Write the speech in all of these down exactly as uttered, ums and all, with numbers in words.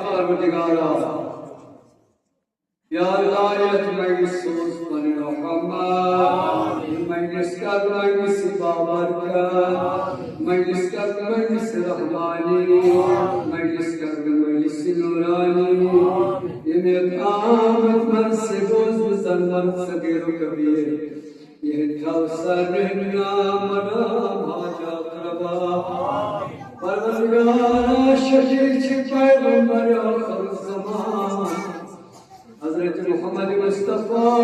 پروردگارا، یا اللہ، یتھ مجلس سوز پنٕنۍ رحمت، یہِ مجلس کر مجلس بابرکت، مجلس کر مجلس رحمانی، مجلس کر مجلس نورانی۔ ییٚمہِ قیامت منٛز سے بوز بزن مرد صغیر و کبیر۔ یہ تھاو سر نام نام حاجات روا۔ پروردگارا، شفیع چھ پیغمبر آخر زمان، حضرت محمد مصطفیٰ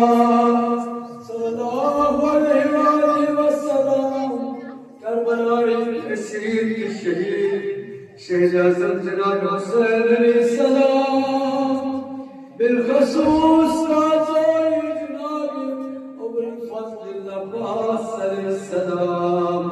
صلی اللہ علیہ وآلہ وسلم۔ کربلائی اسیر کے شہید، شہید اعظم جناب حسین علیہ السلام، بالخصوص تازہ جناب ابو الفضل عباس علیہ السلام۔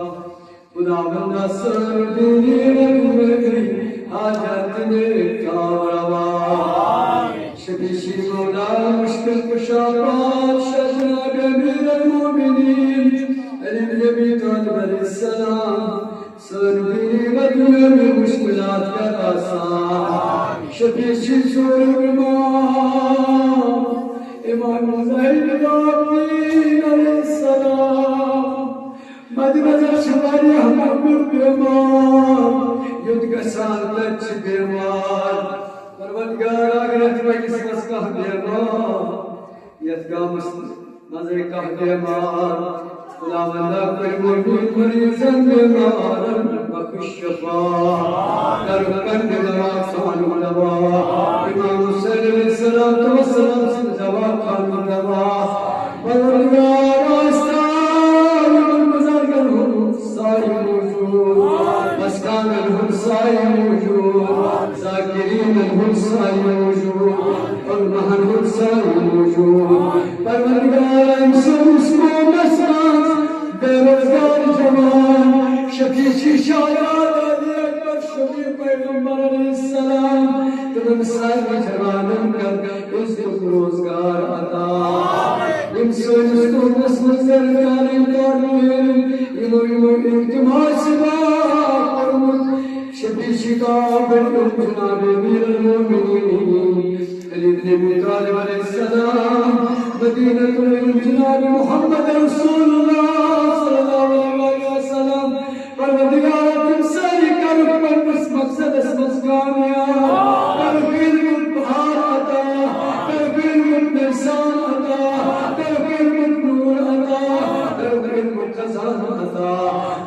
خداوندا، سٲنۍ دِلی رنگ مٔدرِ حاجت نے کاو روا۔ شفیع شی مولا، مشکل کشا بادشاہ جناب امیر المومنین علی بن ابی طالب علیہ السلام، سٲنۍ دِلی رنگ مٔدرِ مشکلات کر آسان۔ شفیع شی ژوٗرِم امام، امام زین العابدین علیہ السلام۔ مدِ نظر چھِ واریاہ مۄکُر بیمار، یوٚت گژھان تَتہِ چھِ بیمار۔ پروردگار، اگر یَتھ مجلسہِ منٛز کانٛہہ بیمار، یَتھ گامَس منٛزٕے کانٛہہ بیمار، خداوندا، کُنہِ مُبیٖن مریضن بیمارن بخش شفا۔ کر پننہِ دوا خانُک دوا، امام حسین علیہ الصلوۃ والسلام سٕنٛدِ دوا خانُک دوا۔ پروردگار، آستان یِمن بزرگن ہُنٛد سایہِ موجود، پستانن ہُنٛد سایہِ موجود، ذاکرینن ہُنٛد سایہِ موجود، علماہن ہُنٛد سایہِ موجود۔ پروردگار، أمۍ سٕنٛدِس قومس منٛز بے روزگار جوان، شفیع شی شاگرد علی اکبر شفیع پیغمبر علیہ السلام، تِمن سارنٕے جوانن کر عزت روزگار عطا۔ یِم سٲنِس قومس منٛز زرکارٕے کار میلن، یِمو یِمو التماس دعا کوٚرمُت، شفیع شی کابل جناب امیر المومنین علی بن ابی طالب علیہ السلام، مدینۃ العلم جناب محمد رسول اللہ صلی اللہ علیہ وسلم۔ پروردگار، تِم سٲری کرُکھ پننِس مقصدس منٛز کامیاب۔ کرُکھ علمُک بہار عطا، کرُکھ علمُک نرسان عطا، کرُکھ علمُک نور عطا، کرُکھ علمُک خزانہٕ عطا۔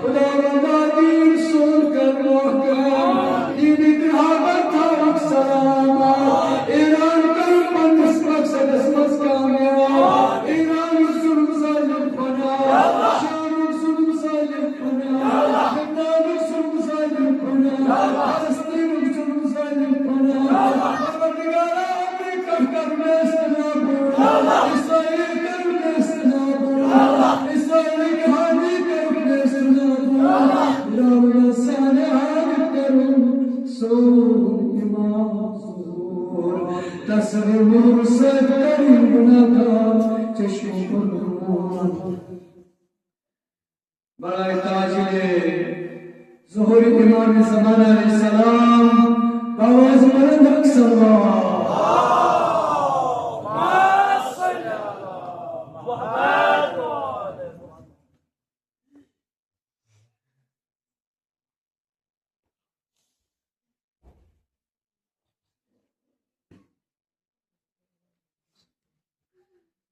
خداوندا، دین سون کر محکم، دین تہٕ برابر تھاوُکھ سلامت۔ ایران کرُکھ پننِس مقصدس منٛز کامیاب۔ ایرانُک ظلم ظالم پناہ، شامُک ظلم ظالم پناہ، لبنانُک ظلم ظالم پناہ، فلسطینُک ظلم ظالم پناہ۔ پروردگارا، امریکہ کر نیست نابود، اسرائیل کر نیست نابود، اسرائیل کے حامی کر نیست نابود۔ خداوندا، سانہِ حال کر سون ایمان زور، تصویر سۭتۍ کر گناہگار چشم پر نور۔ برائے تاجِ ظہور امام زمان علیہ السلام، بآواز بلند حق صلوات۔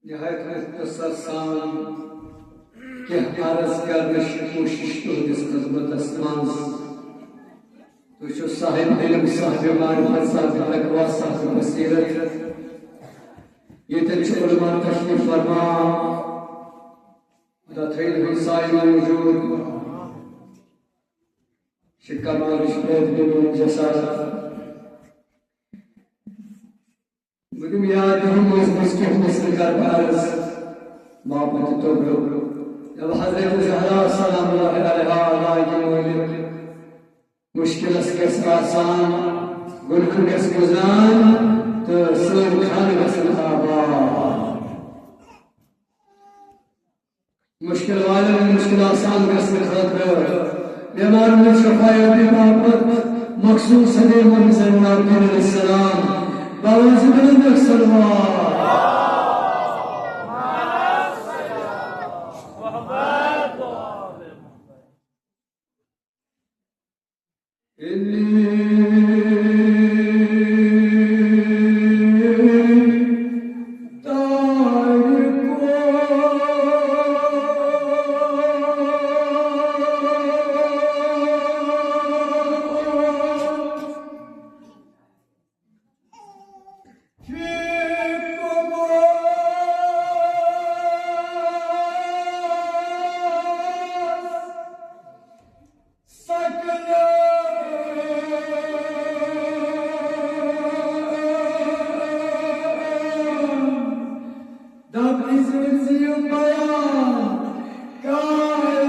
نہایت مختصر سان کینٛہہ عرض کرنٕچ کوٗشِش تُہنٛدِس خدمتس منٛز۔ تُہۍ چھِو صاحب علم، صاحب معرفت، صاحب تقوی، صاحب بصیرت۔ ییٚتٮ۪ن چھِ علماء تشریف فرما، خدا تھٲیِن ہُنٛد سایہِ موجود۔ شکر مالش بیت بن جسارت۔ بہٕ دِمہٕ یاد، یِہُنٛد منٛز منٛز کینٛہہ مِثال کَرٕ بہٕ عرض باپتھ توبرُک۔ جب حضرت زہرا سلام اللہ علیہا علیہ مٲلِک مُشکِلَس گژھِ آسان، گُناہَن گژھِ گُزران تہٕ سٲنۍ خانہٕ گژھن آباد۔ مُشکِل والٮ۪ن مُشکِل آسان گژھنہٕ خٲطرٕ، بٮ۪مارَن ہٕنٛز شفایابی باپتھ مخصوٗص حبیب محمد زین العابدین علیہ السلام۔ دَپ أسۍ ؤنۍ زِ یہِ بیان کَرِ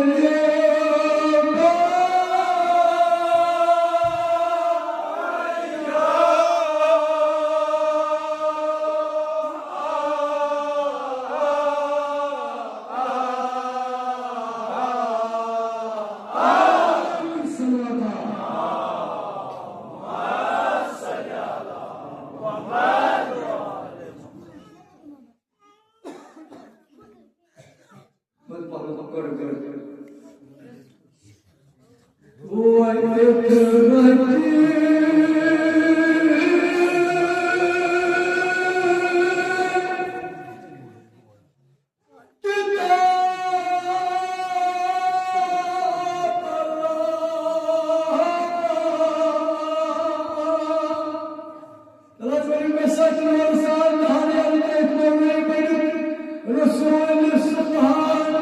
رسول سبحان،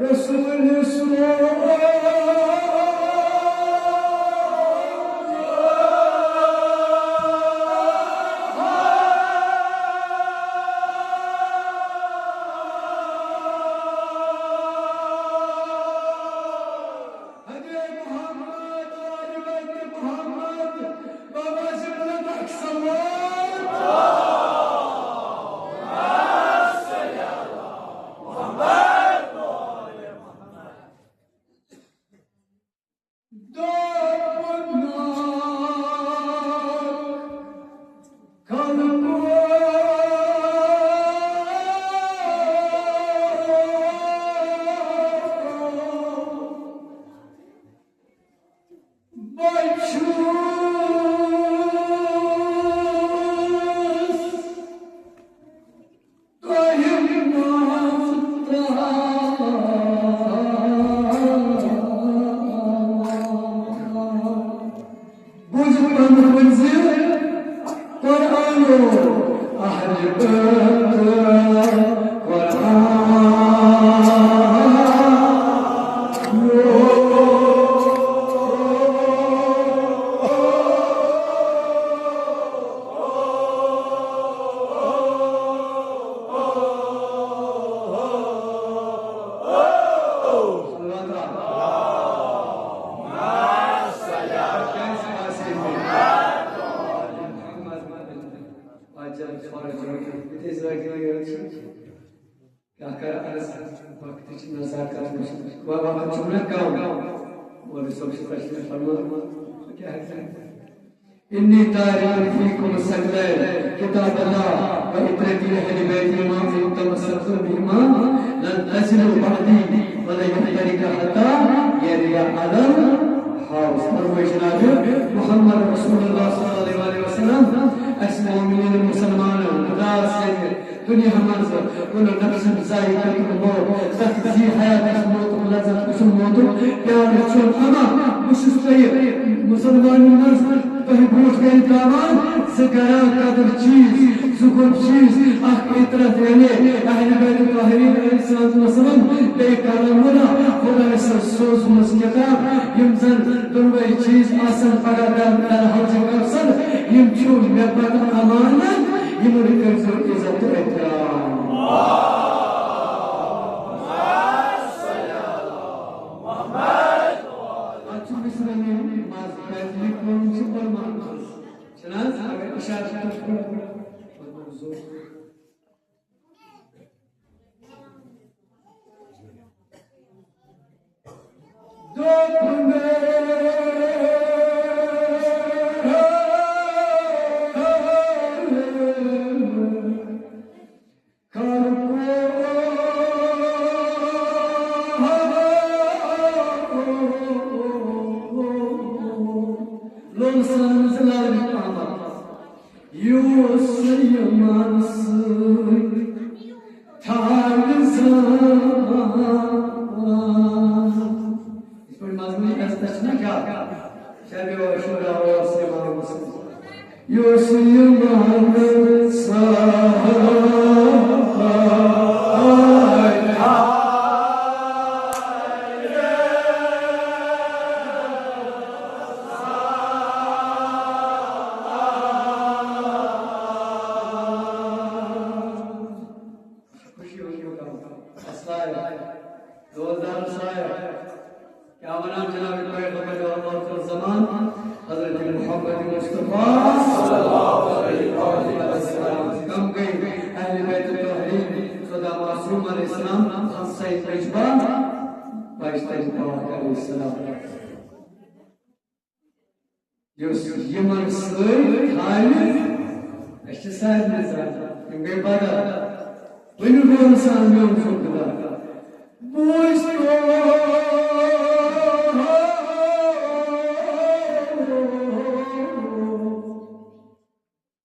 رسول سبحان۔ حضرت محمد، آل بیت محمد، بابا جبرت اکثر۔ بوٗزِو پنُن ؤنۍ زِ قرآن و اہل بیت قرآن۔ کیٛاہ کَرٕ عرض؟ وقت چھِ نزاکت وٕچھِتھ۔ وۄنۍ وقت چھُم نہ کم۔ مولوی صٲب چھِ تشریٖف فرما۔ کیٛاہ ہٮ۪کہٕ؟ إني تارك فيكم الثقلين كتاب الله وعترتي أهل بيتي، ما إن تمسكتم بهما لن تضلوا بعدي ولن يفترقا حتى يردا على الحوض۔ فرمٲے جناب محمد رسول اللہ صلی اللہ علیہ وسلم، اَسہِ مومنین مسلمانن، خدا سٕنٛدِ دُنیا منٛز کُنہِ نفسن ذائقہ الموت، تتھ ذی حیاتس موتُک لذت، کُس موتُک پیالہٕ چھُ؟ اما بہٕ چھُس تۄہہِ مسلمانن منٛز تۄہہِ برونٛٹھ کنہِ تھاوان زٕ گرا قدر چیٖز، زٕ گوٚب چیٖز، اکھ عترت یعنی اہل بیت طاہرین علیہ الصلوۃ والسلام، بیٚیہِ کلام اللہ، خدایہِ سٕنٛز سوزمٕژ کتاب، یِم زن دۄنوے چیٖز آسن پگاہ در، در حوض کوثر، یِم چھِو مےٚ پتہٕ امانت، یِمن کٔرۍزیو عزت تہٕ احترام۔ اتھ چھُ مصرعن منٛز فیصلہٕ کٲم چھِ فرمان۔ چھُنہٕ حظ؟ اگر اِشارٕ چھُ تۄہہِ کوٚرمُت، دوٚپُن یُس یِمن سۭتۍ تھاوِ زان۔ یِتھ پٲٹھۍ مضموٗن عزتس چھِنہ کیٛاہ؟ شبِ عاشورا اوس یِمن سۭتۍ۔ یُس یِمن سۭتۍ خوشی ہُنٛد مقام۔ اسلائے، دوستدار اسلائے، کیا ونان جناب پیغمبر آخر زمان حضرت محمد مصطفیٰ صلی اللہ علیہ وسلم۔ کم گئی اہل بیت الطاہرین، خدا معصوم علیہ السلام، حسین اجبا، بہشت پاک علیہ السلام۔ یُس یِمن سۭتۍ تھاوِ، أسۍ چھِ سارنٕے زانان، یِم گٔے بدل۔ ؤنِو غورٕ سان میون چھُ خدا۔ بوٗزۍ تو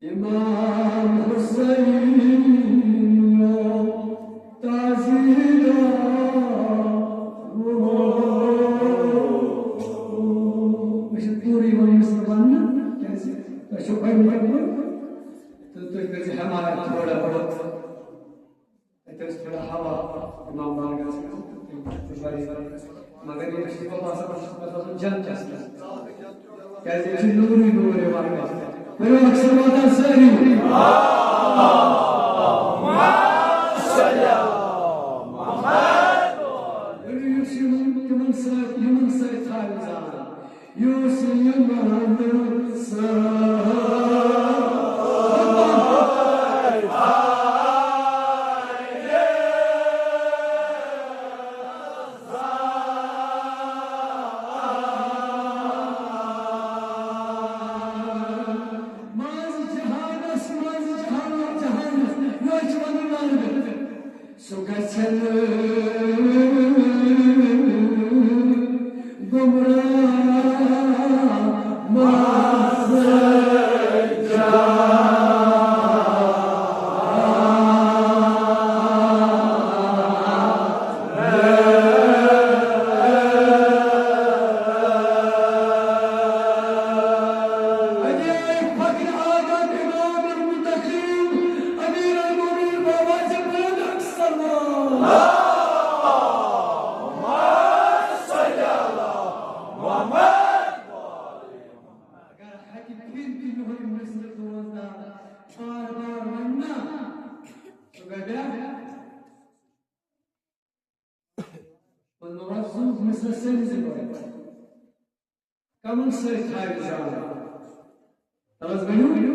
امام حسین تازیدار۔ مےٚ چھُ پوٗرٕ یِوان أمِس نہٕ وَننہٕ، کیٛازِ تۄہہِ چھو پَے مےٚ کیٛاہ کوٚر؟ تہٕ تُہۍ کٔرۍزِ حمایت تھوڑا بہت۔ اَتہِ ٲس تھوڑا ہوا اِمام بارگاہَس منٛز، تہٕ تِم تہِ واریاہ۔ مگر ییٚمِس چھُ پَتہ آسان، بہٕ چھُس پَتہٕ آسان جنتَس منٛز۔ کیٛازِ ییٚتہِ چھُ نوٗرٕے نوٗر یِوان اَتہِ۔ ؤنِو اَکھ سَلوات سٲری۔ ؤنِو یُس یِمَن، تِمَن سۭتۍ، یِمَن سۭتۍ تھاوِ زان۔ یُس یِمَن سۭتۍ۔ منٛز جہانس، منٛز جہان، جہانس، یہِ چھُ ونان ونان۔ سُہ گژھِ نہٕ گمراہ منٛز۔ فخر اعظم امام المتقین امیر المؤمنین بابا جی بلند السلام۔ اگر ہتہِ پھِرِ تہِ یِہوٚے مِثلِ دوزدار بار بار وَنہِ نا، سُہ گژھِ بیٛاکھ۔ وۄنۍ وَنو سُہ مِثلَس سٲنِس زِندگی منٛز۔ کَمَن سۭتۍ تھاوِ زان؟ تَلہٕ حظ ؤنِو۔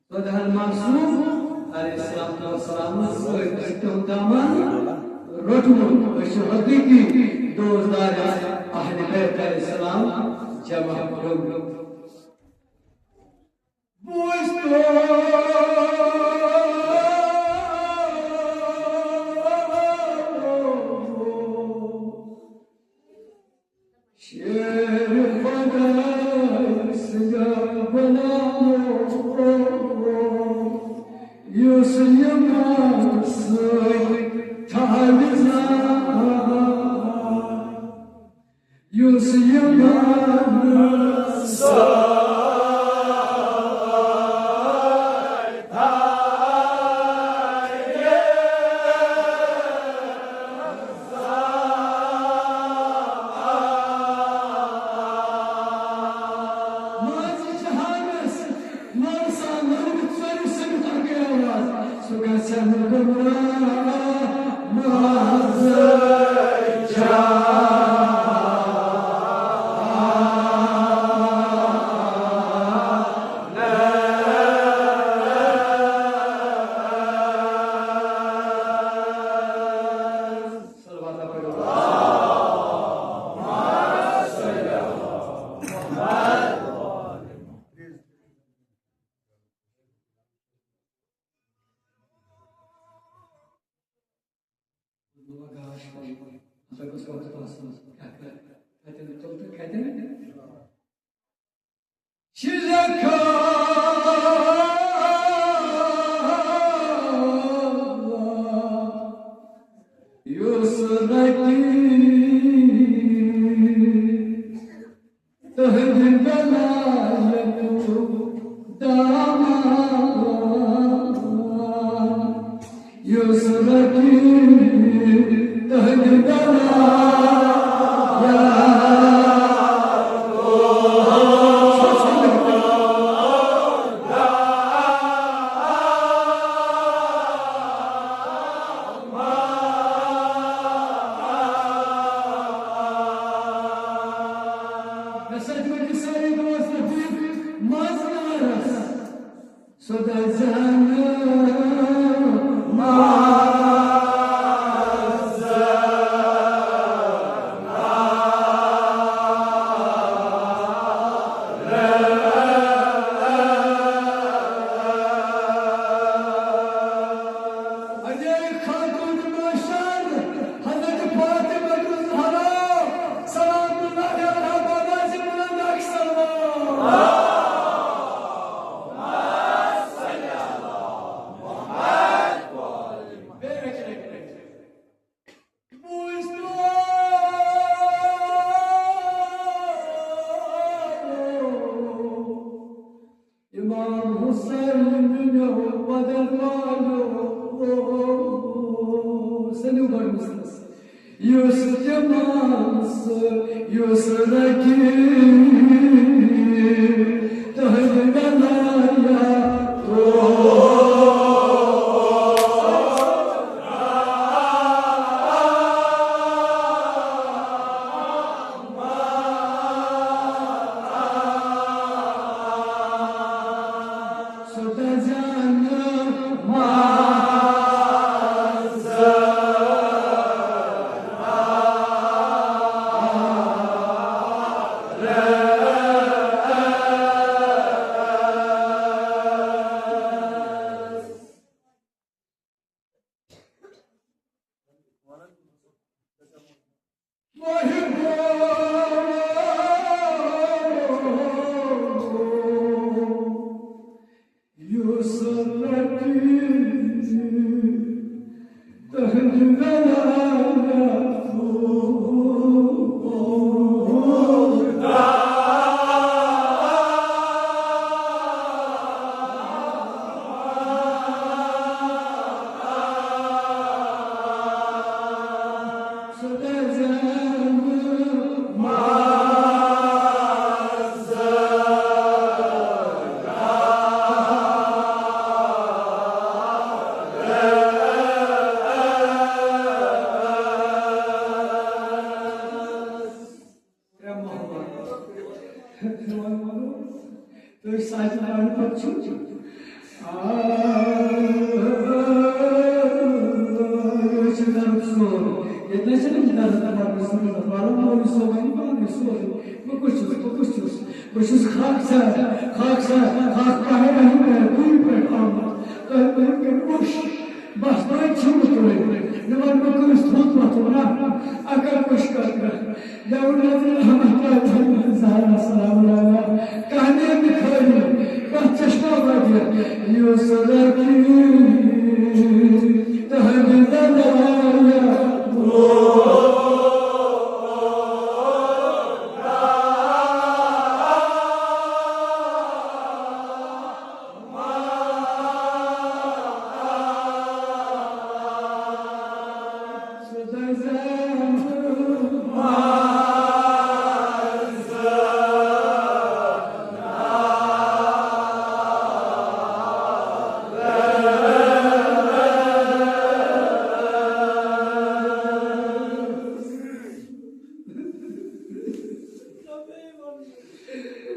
خۄداہَن معصوم علیہ الصلوۃ والسلام سۭتۍ چھُ تِم دامن روٚٹمُت۔ أسۍ چھِ حقیٖقی دوستدار اہلِ بیت علیہ السلام جمع گٔمٕتۍ۔ بوٗزتو شیر خۄداے سٕنٛدیو غلامو، یُس یِمن سۭتۍ تھاوِ زان، یُس یِمن سۭتۍ تھاوِ منٛز جہانس، مارسا لوگ ژورِ سمت اکے آواز، سُہ گژھِ نہٕ گمراہ منٛز جان۔ صلوات پٔرِو۔ گاش پَنُن۔ ہسا گوٚژھ وقت آسُن۔ کَتٮ۪ن تُل تہٕ کَتٮ۪ن؟ شِلَکھا۔ یُس رقیب تہنٛدِ بلایا۔ مےٚ سۭتۍ ؤنِو سٲری دوست رفیق، منٛز یارس۔ سُہ دَزِ ہا نہٕ مَس۔ اجے خاتون بشر، حضرت فاطمہ الزہرا، سلام اللہ علیہا، بابا جی بلند آکھ سلام۔ امام حسین نِنیو بدن والو، سنیو گۄڈٕ مِثلس۔ یُس تہِ مَس، یُس رقیب تہنٛدِ بلایا۔ سُہ دَزِ ہا نہٕ مَس۔ یُس رقیب تہنٛدِ بلایا۔ ترٛےٚ محبت۔ تُہۍ ساتہِ پرنہٕ پتہٕ چھِو۔ آ، أسۍ چھِ درد سورُے۔ ییٚتہِ نَے چھِنہٕ أسۍ درد پرنہٕ سورُے۔ پَرُن مولوی صٲب وَنہِ پانَے سورُے۔ بہٕ کُس چھُس؟ بہٕ کُس چھُس؟ بہٕ چھُس خاکسار، خاکسار، خاک طاہرہ ہٕنٛدِ پٮ۪ٹھ، دوٗرِ پٮ۪ٹھ آمُت۔ تۄہہِ، تۄہہِ کٔرِو وٕچھ۔ بس وۄنۍ چھِو نہٕ تُہۍ۔ مےٚ وَن، بہٕ کٲنٛسہِ تھوٚد وۄتھُن نا، اَکر کُش کَتھ کَتھ۔ مےٚ ووٚن حضرت احمد فاطمہ زہرا سلام اللہ علیہا، کانہِ لِکھٲیِو، کَتھ چشمہ وَتہِ، یُس رقیب تہنٛدِ بلایا۔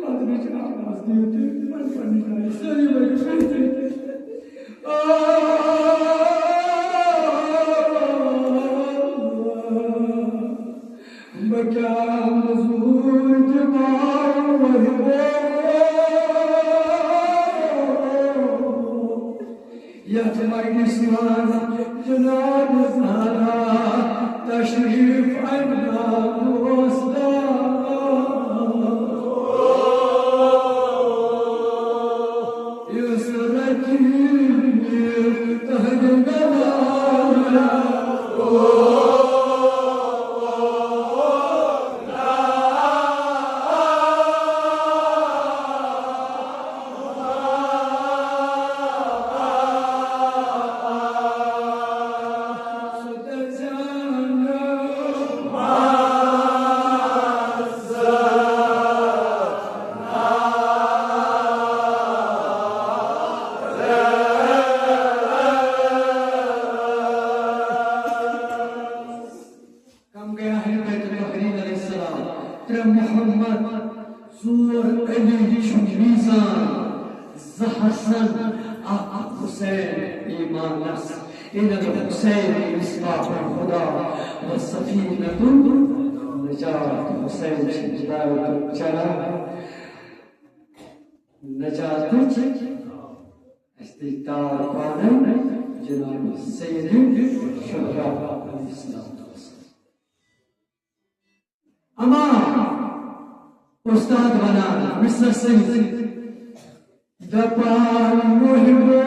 مدنٕچ آواز دِیِو تُہۍ تِمن پننہِ جایہِ سٲری ؤنِو، سٲری ؤنِو۔ آ، بہٕ کیٛاہ مٔزوٗرۍ دِمہٕ وۄنۍ بہٕ؟ یتھ مجلسہِ منٛز جناب زہرا تشریف اننا دوستان۔ یُس رقیب تہنٛدِ بلایا۔ حسن، اکھ حسین ایمانس، ان الحسین مصباح الہدی و سفینۃ النجات۔ حسین چھِ ہدایت چراغ نجاتٕچ۔ اَسہِ تُج تار پانَے جناب سید شہدا علیہ السلام۔ اما استاد ونان مصرع سنگھ دپان محبو،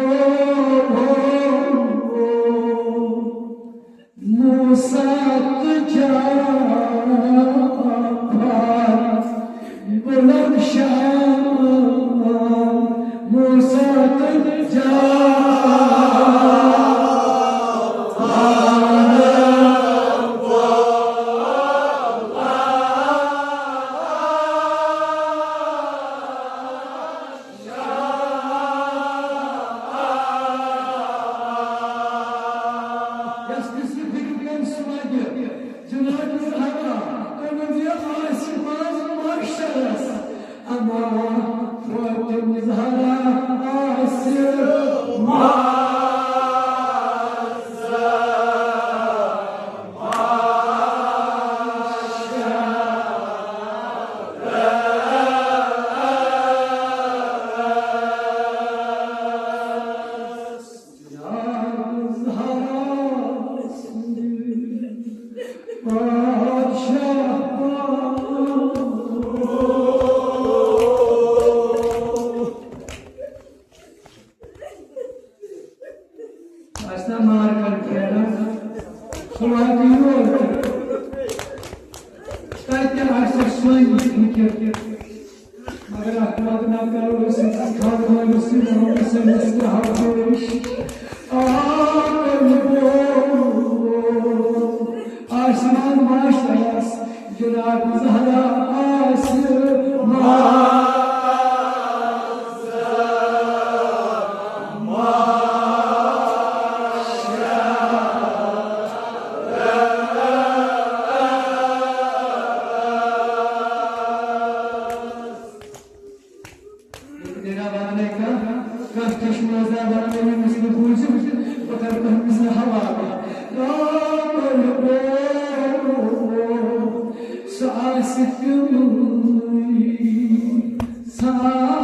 موسیٰ تہٕ جعفر، بلند شان، موسیٰ تہٕ جعفر۔ یس نہٕ صرف ہیٚکہِ کٔرِتھ سُہ واتہِ جناب الزہرا، تُہۍ ؤنِو آسہِ منٛز محشرس، اما فاطمہ زہرا آسہِ محشرس۔ آسہِ نا مارکن پھیران، سُہ واتہِ یور تہِ۔ تَتہِ تہِ آسہِ سۄنۍ فِکر۔ مگر اَتھ واتناو کرو أسۍ أکِس خاندٲنِس سۭتۍ، دَپو أسۍ أمِس تہِ ہاو پیش۔ آ، آسمان معاشرس، جناب زہرا آسہِ معاشرس۔ میرا وعدہ کا، کانٛہہ چشمہٕ روزدار وَنان، ییٚمِس نہٕ بوٗزِو، بہٕ کَرٕ تۄہہِ أمِس حوالہٕ۔ سُہ آسہِ تِمنٕے سامان۔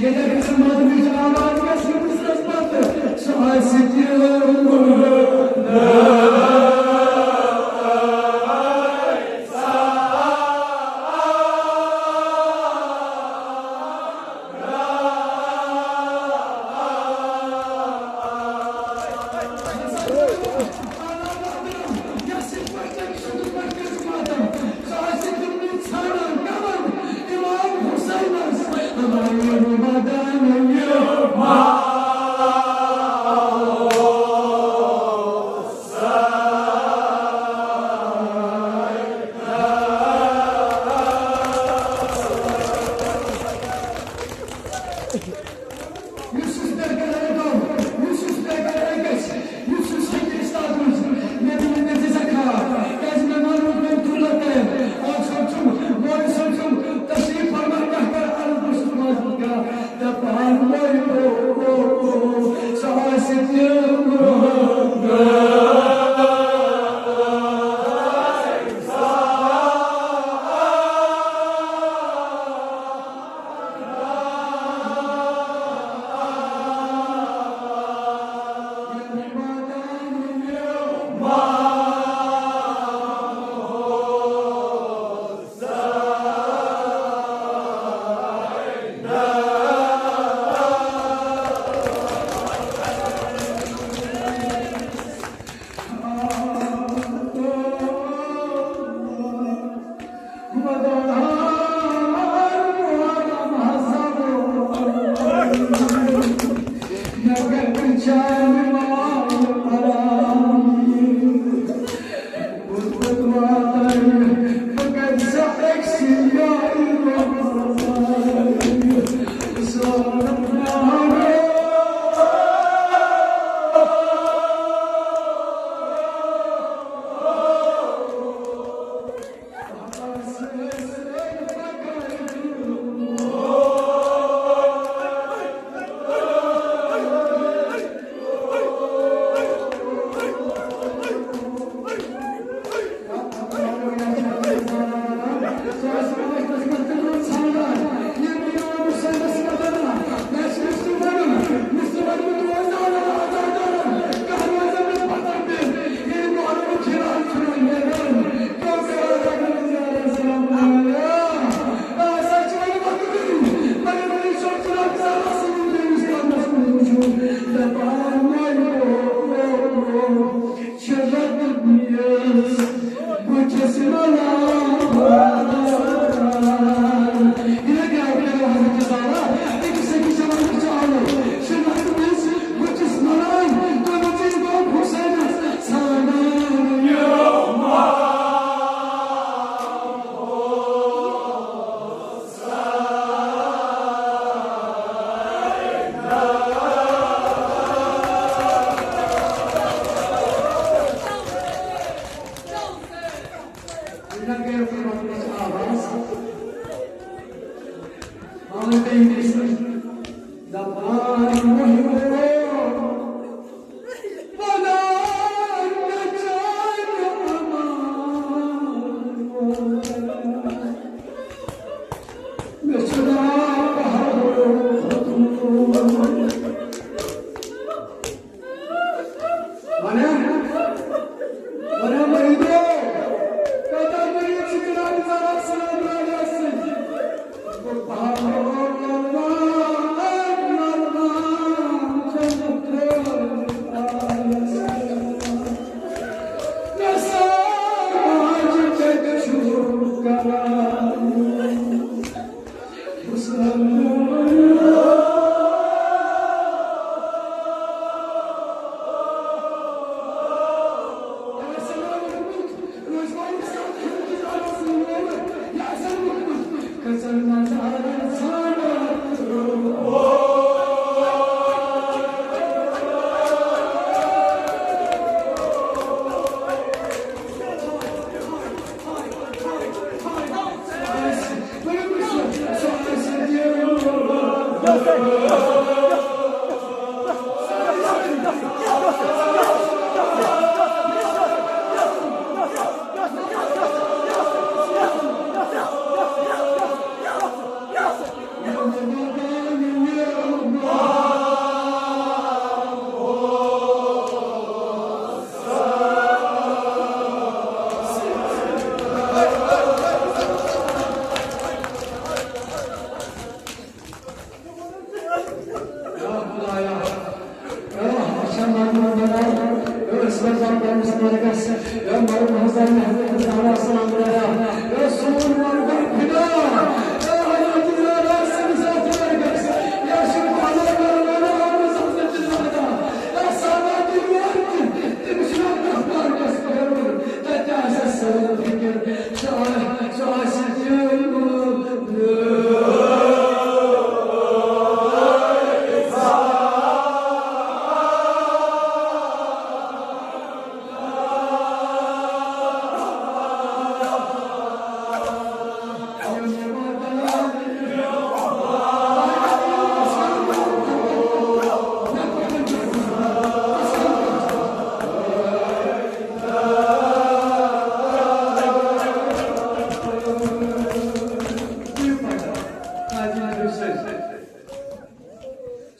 ییٚلہِ أمۍ سٕنٛز مدنٕچ آواز گژھِ أمِس پتہٕ، سُہ آسہِ تِمنٕے۔ یُس یُس پیغمبر گوٚو، یُس یُس پیغمبر گژھِ، یُس یُس ہیٚکہِ أسۍ تَتھ منٛز نبی نبی زکار۔ کیٛازِ مےٚ ووٚن وۄنۍ تُل تۄہہِ، اَکھ سونٛچُم، مولوی سونٛچُم، تشریٖف فرما کیٛاہ کَرٕ عرض بہٕ چھُس منٛز کران۔ دَپان وۄنۍ گوٚو، گوٚو، گوٚو، سُہ آسہِ تہِ گوٚو۔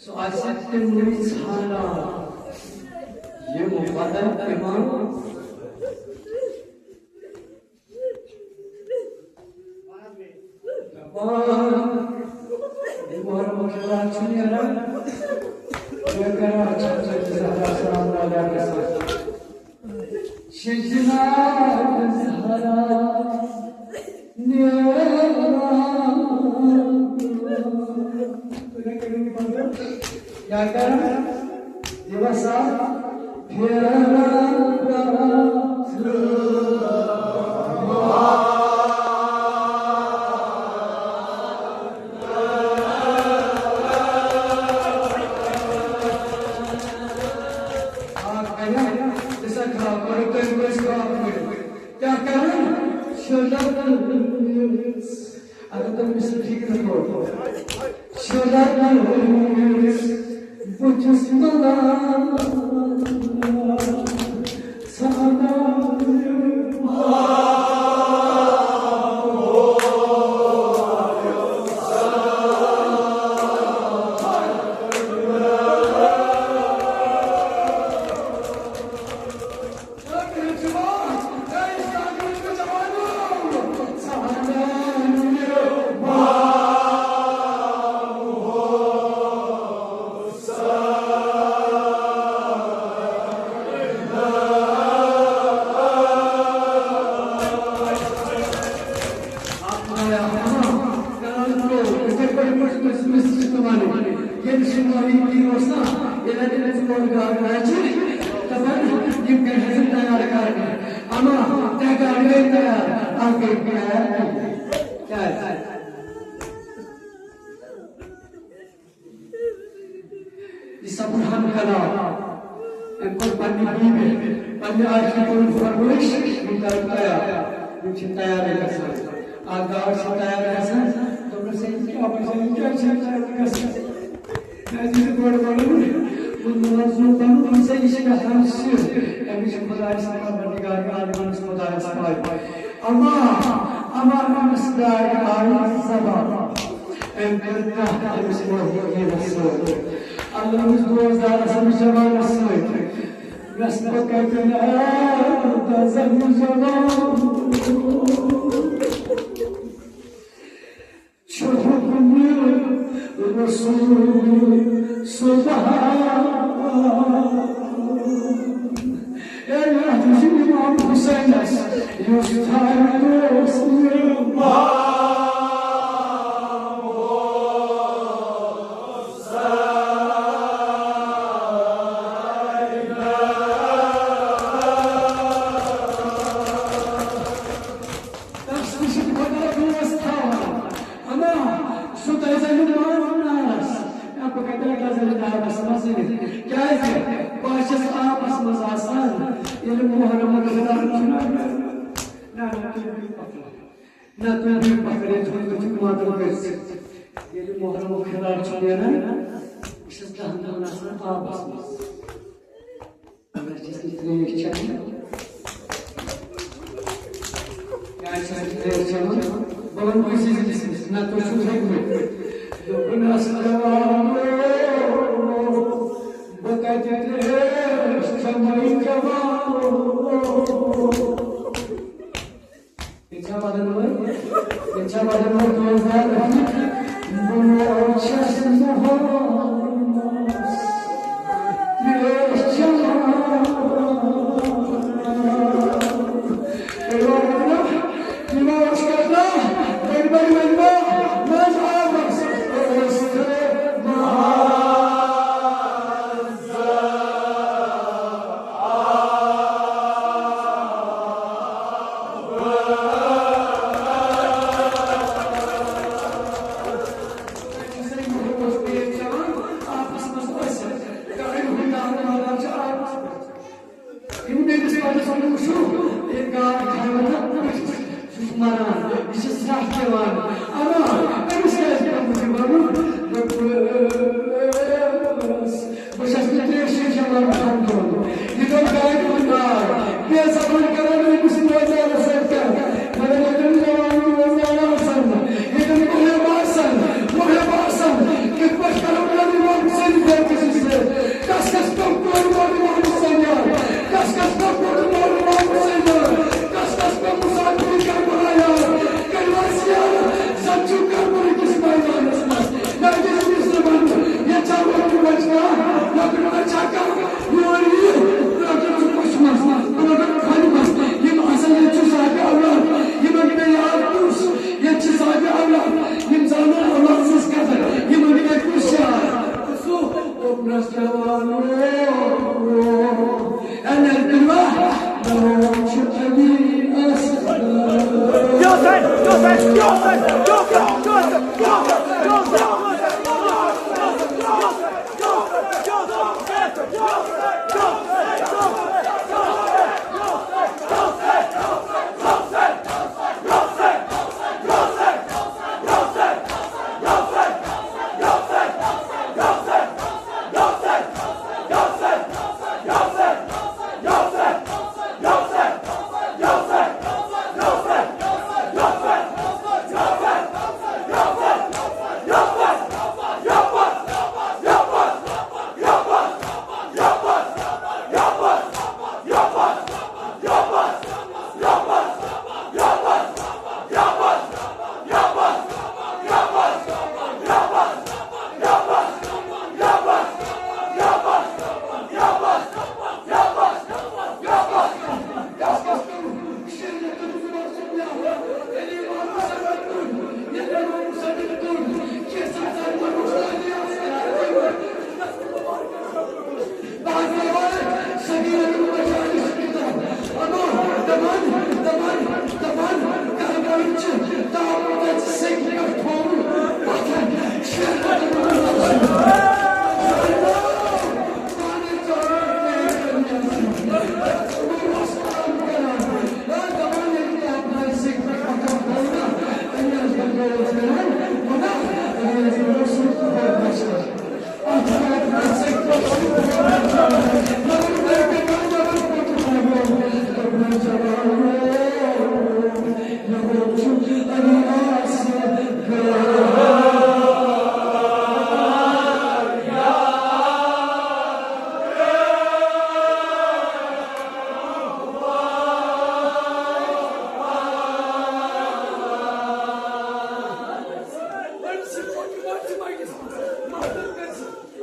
سُہ آسہِ تِمنٕے ژھانٛڈان، یِم بدل یِوان۔ دَپان، یہِ محرم مُبارک چھُ نیران، یہِ کران چھِ حضرت زہرا سلام اللہ علیہا گژھان۔ چھِ جناب زہرا نیران۔ کیٛاہ کران؟ دِوان سا پھیران۔ آ، کَریا، دِسا کھرٛاو، کٔرِو تُہۍ کٲنٛسہِ کھرٛاو کٔرِو۔ کیٛاہ کَرُن؟ شُرٮ۪ن اگر تُہۍ مِسٹر ٹھیٖک نہٕ کوٚر۔ شُرٮ۪ن بہٕ چھُس تُلان ژھانٛڈان۔ ییٚلہِ سُہ مولوی پیٖر اوس نا، ییٚلہِ اَتہِ أمِس اور گاڈٕ راجہِ، دَپان، یِم گٔے حضرت تیار کرنہِ۔ اما ترٛےٚ گاڈٕ گٔے تیار، اَکھ گٔے تیار نہٕ۔ کیٛازِ؟ یہِ سپُد ہم کلام۔ أمۍ کوٚر پننہِ بیبہِ، پننہِ عاشقہِ کوٚرُن فرمٲیش، یِم کرن تیار۔ یِم چھِ تیارٕے گژھان۔ اکھ گاڈ چھِ تیار گژھان، دوٚپنَس، "ہے، یہِ کیٛاہ وجہ، یہِ کیٛازِ چھِ تیار گژھان؟" مےٚ ٲسۍ یہِ گۄڈٕ وَنان، ووٚن مےٚ، "وَلہٕ زوٗ پَنُن، وَن سا، یہِ چھِ گژھان سیُن۔" أمِس چھِ خۄدایَس پروردگار عالمَس خۄدایَس پاے۔ اما، اما أمِس درٛاے آیہِ زبان۔ أمۍ کٔر کَتھ أمِس مولوی پیٖرَس سۭتۍ۔ اللہ أمِس دوستدارَس، أمِس جوانَس سۭتۍ۔ مےٚ سۭتۍ کَتہِ نیرٕ تَزَن جوان؟ چھُ حُکمِ رسول سبحان۔ اے یتھ چھُ امام حسینس یُس تھاوِ دوست مےٚ۔ تس نِش خۄدا دوست تھاوان۔ اما سُہ تھٲیزیو نہٕ مان نارس۔ یا بہٕ کتہِ رٹہٕ زن نارس منٛز أنِتھ؟ کیازِ؟ بہٕ ہا چھَس آبس منٛز آسان، ییٚلہِ محرمُک خطاب چھُ۔ نہ، نہ، تُہۍ بِہِو پتھر۔ نہ، تُہۍ بِہِو پتھر، ییٚلہِ تُہۍ وٕچھِو ماتم کٔرِتھ۔ ییٚلہِ محرمُک خطاب چھُ نیران، بہٕ چھَس دَہن دۄہن آسان آبس منٛز۔ مےٚ چھَس نہٕ ترٛیش چٮ۪وان۔ کیٛازِ چھَس نہٕ ترٛیش چٮ۪وان؟ بہٕ وَنہٕ کُنسٕے زٔنِس نِش، نہ تُہۍ چھِو ہیٚکمٕتۍ۔ دوٚپُن، "اَسلام، بہٕ کَتہِ ترٛیش چٮ۪مَے جوان؟" ییٚتہِ چھا وَدَن وٲلۍ؟ ییٚتہِ چھا وَدَن وٲلۍ دوستدار رفیق؟ بہٕ چھَس محمد ترٛیش چٮ۪وان۔ یِوان وَننہٕ، یِوان اوس کرنہٕ، بٔڑۍ بٔڑۍ ؤنۍ ما منٛز آبَس ٲسۍ تہٕ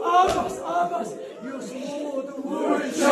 آبس، آبس، یُس موٗد وُچھ۔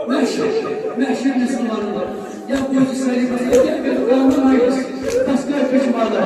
محشر، محشر نِسوان، یا بوزِ سٲری بس، یا بس، بس کٲفی چھُ مالہ۔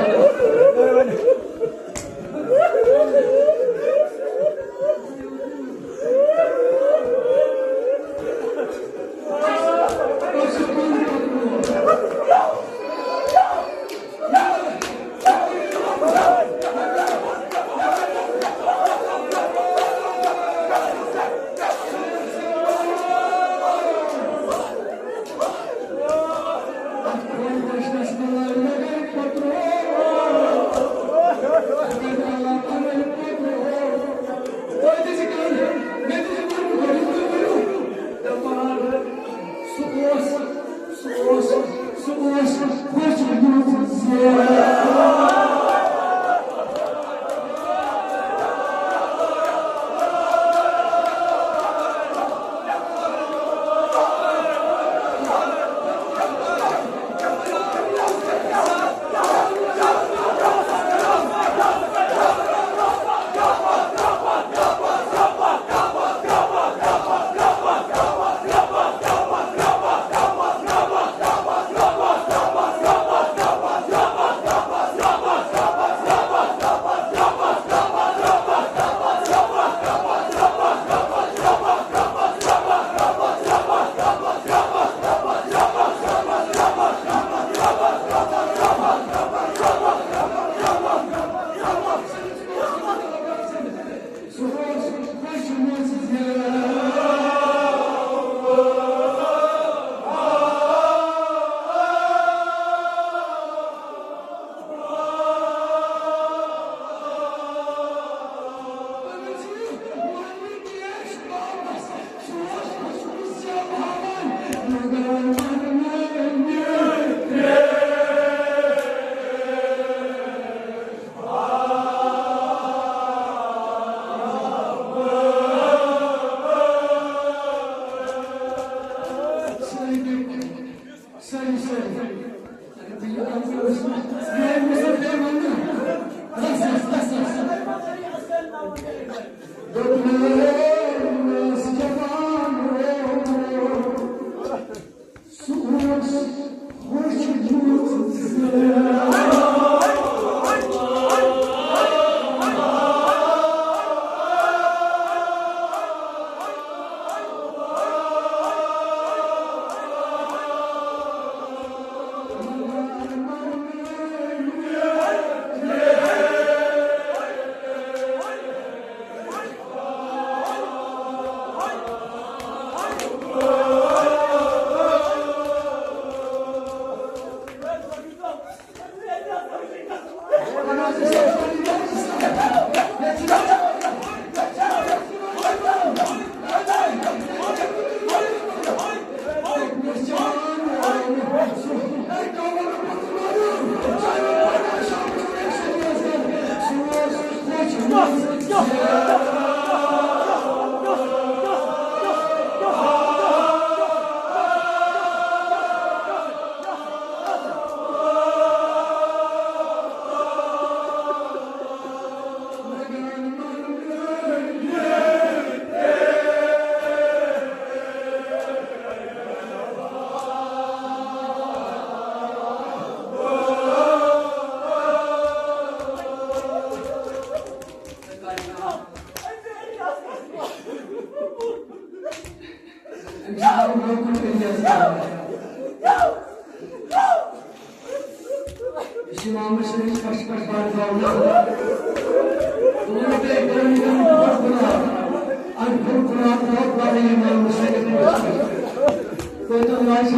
أمِس چھِ ناو لوکُل الیاس۔ یہِ چھِ امام شریف پٮ۪ٹھ پٮ۪ٹھ بارگاہ۔ تِمو تہِ کٔرۍ یِم پوٚت گۄناہ۔ اَمہِ پوٚت گۄناہ تھوٚو پَنٕنۍ امام شریف پٮ۪ٹھ۔ توتہِ اللہ چھِ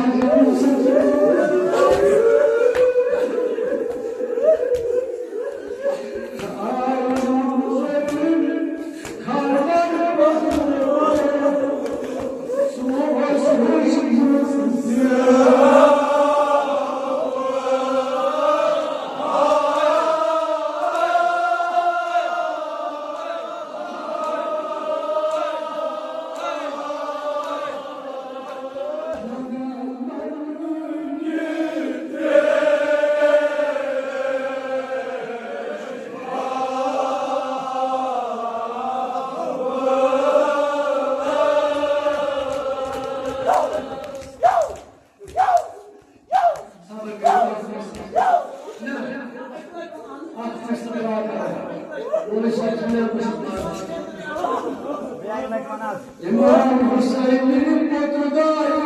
امام حسین پتر دایو،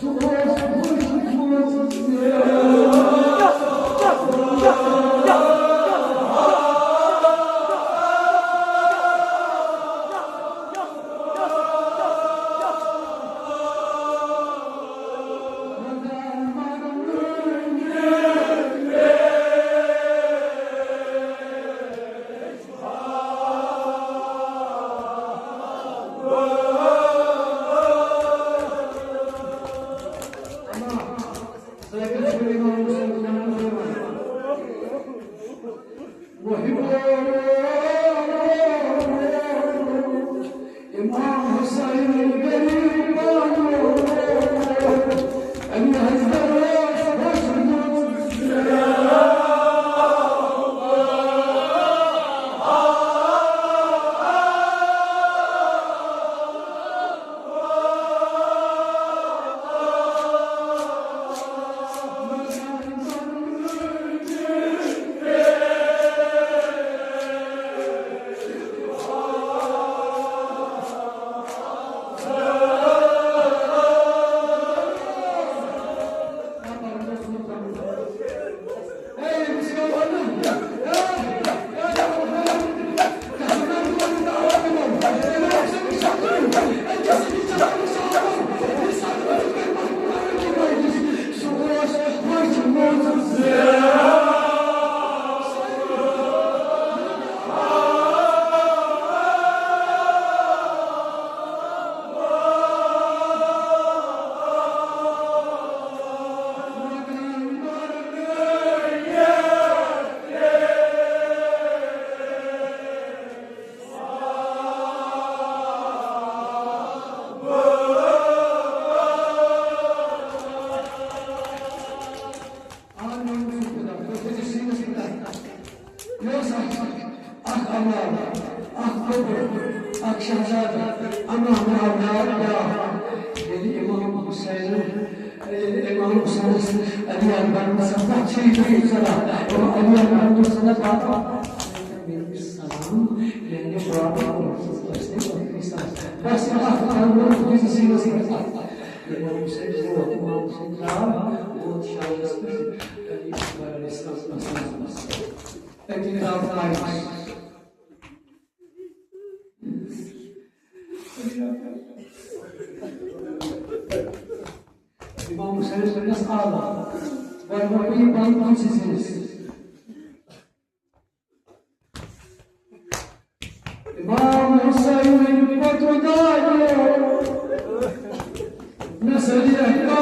سُہ اوس خوش منٛز۔ امام حسین غریب پانو، أمۍ حضرت یہِ اوس اکھ، اکھ اولاد، اکھ گوٚبُر، اکھ شہزادٕ، اما اولاد بیٛاکھ۔ ییٚلہِ امام حسین، ییٚلہِ امام حسینس علی اکبرن سمجھا، چھی تو یہ سنا، علی اکبرن سمجھا، میٲنِس سلام، میانہِ بابا، بس اکھ اولاد، یُس سیٖنس پٮ۪ٹھ اکھ۔ امام حسین ووت، امام حسین درٛاو، ووت شامس پٮ۪ٹھ، علی اکبر علیہ السلام۔ اعتکاف ٹائمس۔ امام حسین صٲبنس آو، گۄڈٕ ووٚن مےٚ یہِ پنُن پنسس۔ امام حسین پتہٕ دایو، نصر یحییٰ۔